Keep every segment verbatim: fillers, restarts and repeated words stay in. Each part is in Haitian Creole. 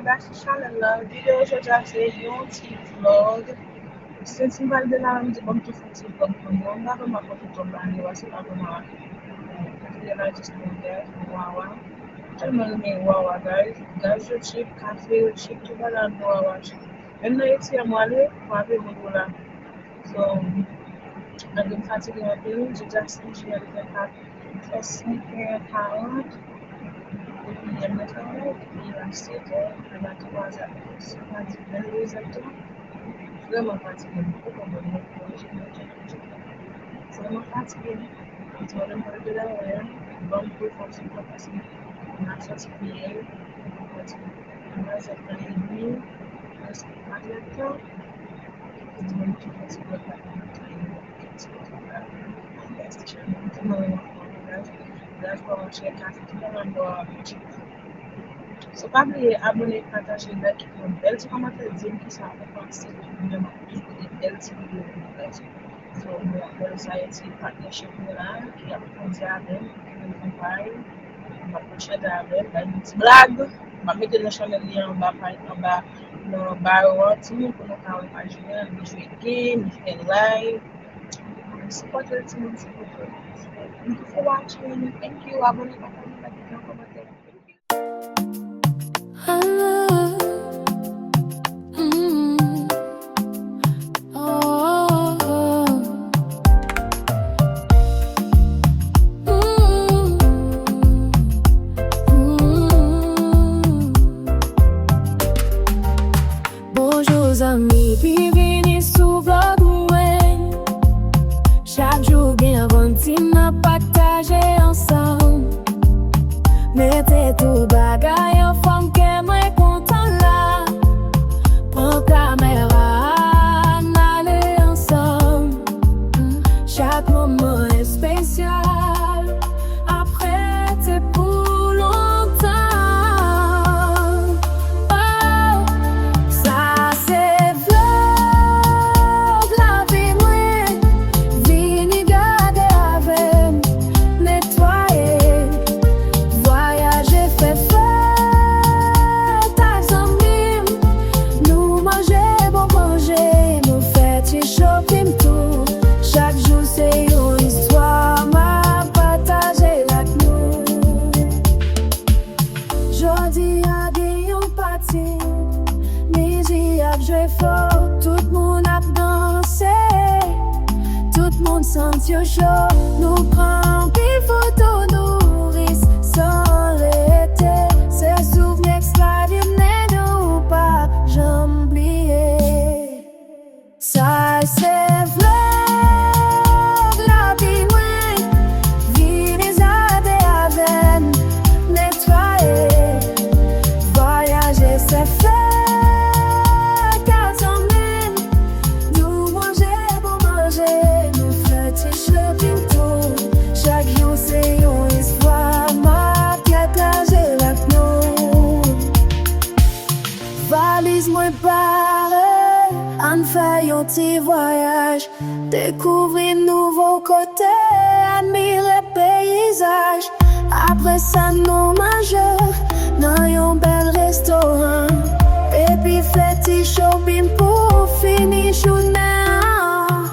Gras a chanèl la, videyo jodi a se yon ti vlog. Since m pral demare, m di bon, m tou fè yon ti vlog pou nou. M pa vrèman konn tout tan m pale, paske m pa vrèman konn tout tan, just guys, wawa. M tèlman renmen wawa, guys. Gaz yo cheap, kafe yo cheap, tout bagay nan wawa cheap. Menm nan A T M w ale, w ap peye moun pou la. So, malgre m fatige anpil, jodi a senk jiyè de fè kat. Fè senk è karant, depi yè m nan travay, depi yè a sèt è, rive a twa zè, se pa di vennde zè tan, vrèman fatige, m poko konprann manje manje manje, vrèman fatige. Ti manje m pral de la wè, ban m pou fòs mwen paske m ap sòti priyè, m ap sòti priyè, m ap sòti priyè, m ap sòti priyè. So, pa bliye abòne, pataje, like, kite yon bèl ti kòmantè, di m kisa ou panse de bèl ti videyo nou fè. So, mwen, mwen sa yon ti partnership nou la, ki ap grandi avè m, ki vin konpay, m ap fè chèt avè m, bay nou ti blag, m ap mete nan chanèl li anba, anba, nan bayo an, timoun, pou nou ka wè paj li an, li jwe game, li fè live. Sipòte l, timoun, sipòte l. Thank you for watching. Thank you. Abòne, pataje, like, kite yon kòmantè. Thank you. Bonjou zanmi, byenvini sou vlog mwen. Chak jou gen yon ti n ap pataje ansanm. Mete tout bagay anfòm, kè mwen kontan la. Pran kamera a, n ale ansanm. Chak moman espesyal. Ap rete pou lontan. Oh, sa se vlog lavi mwen. Vini gade avè m, netwaye, vwayaje, fè fèt ak zanmi m. Nou manje bon manje, nou fè ti shopping tou. Chak jou se yon istwa m ap pataje ak nou. Jodi a gen yon pati, mizik ap jwe fò, tout moun ap danse, tout moun santi yo cho. Nou pran anpil foto, nou ri san rete. Se souvni ekstraòdinè nou pa janm bliye. Sa se vlog lavi mwen, vini gade avè m, netwaye, vwayaje, se fèt ak zanmi m. Nou manje bon manje, nou fè ti shopping tou. Chak jou se yon istwa m ap pataje ak nou. Valiz mwen pare, ann fè yon ti vwayaj. Dekouvri nouvo kote, admire peyizaj. Apre sa, nou manje nan yon bèl restoran. Epi fè ti shopping pou fini jounen an.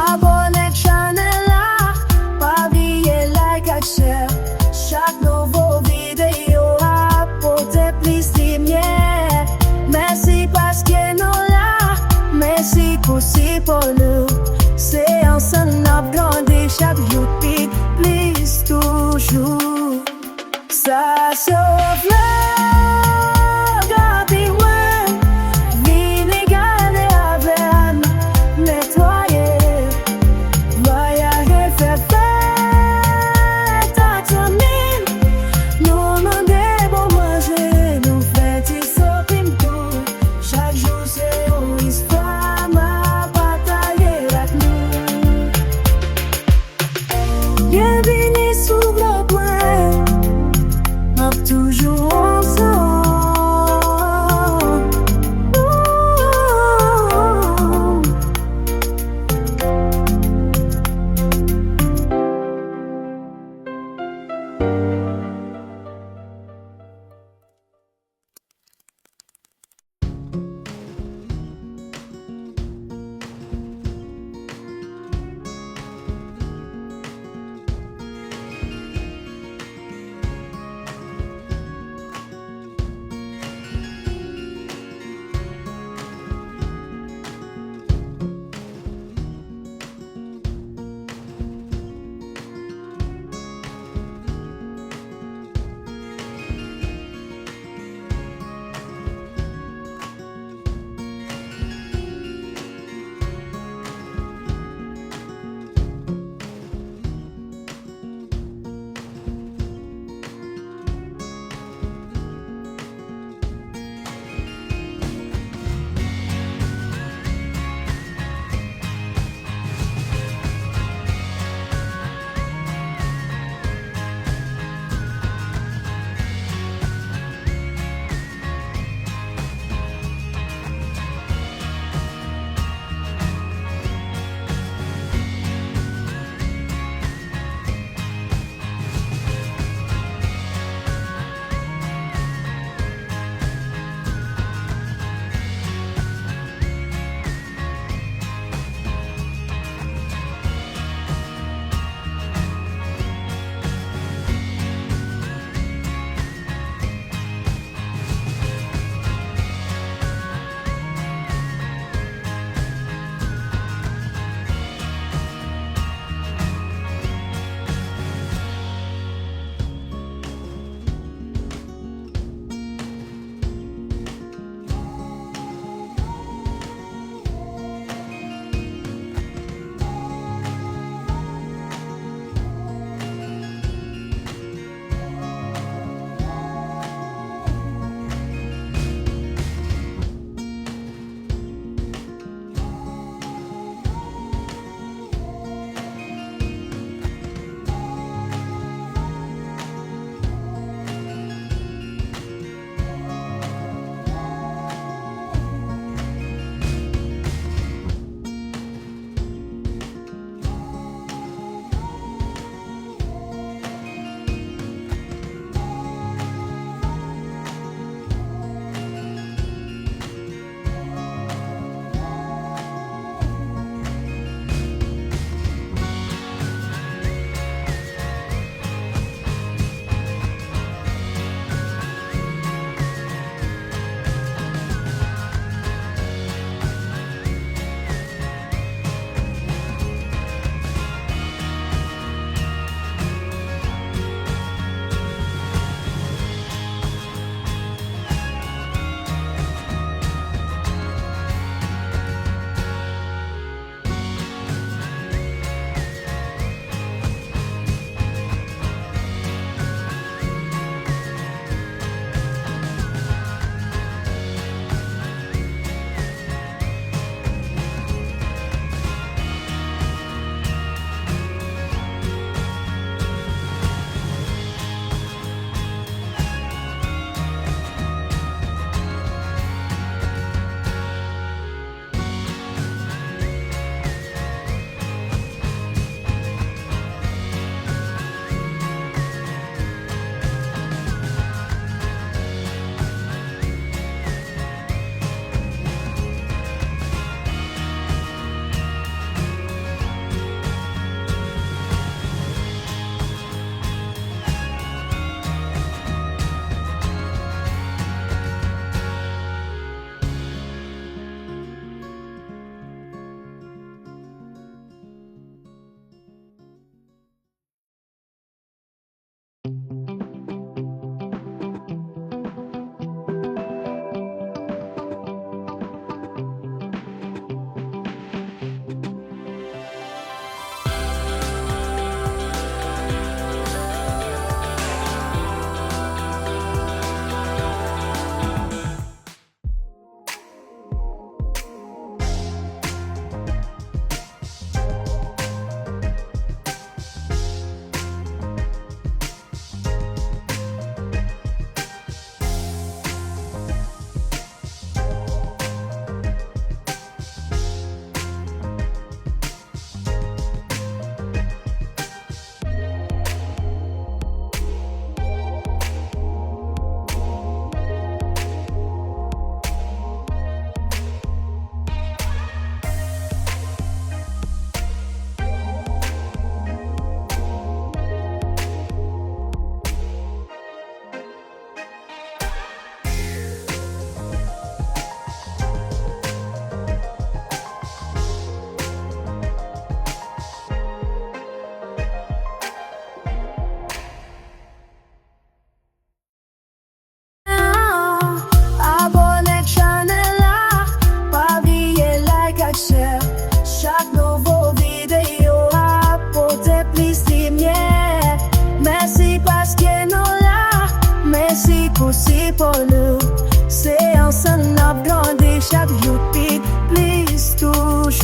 Abòne ak chanèl la, pa bliye like ak share. Chak nouvo videyo ap pote plis limyè. Mèsi paske nou la, mèsi pou sipò nou. Se ansanm n ap grandi, chak jou pi plis toujou. Sa se vlog lavi mwen, vini gade avè m, netwaye, vwayaje, fè fèt ak zanmi m. Nou manje bon manje, nou fè ti shopping tou. Chak jou se yon istwa m ap pataje ak nou. Byenvini sou vlog mwen. N ap toujou ansanm.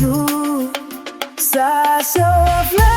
nou. Sa se vle.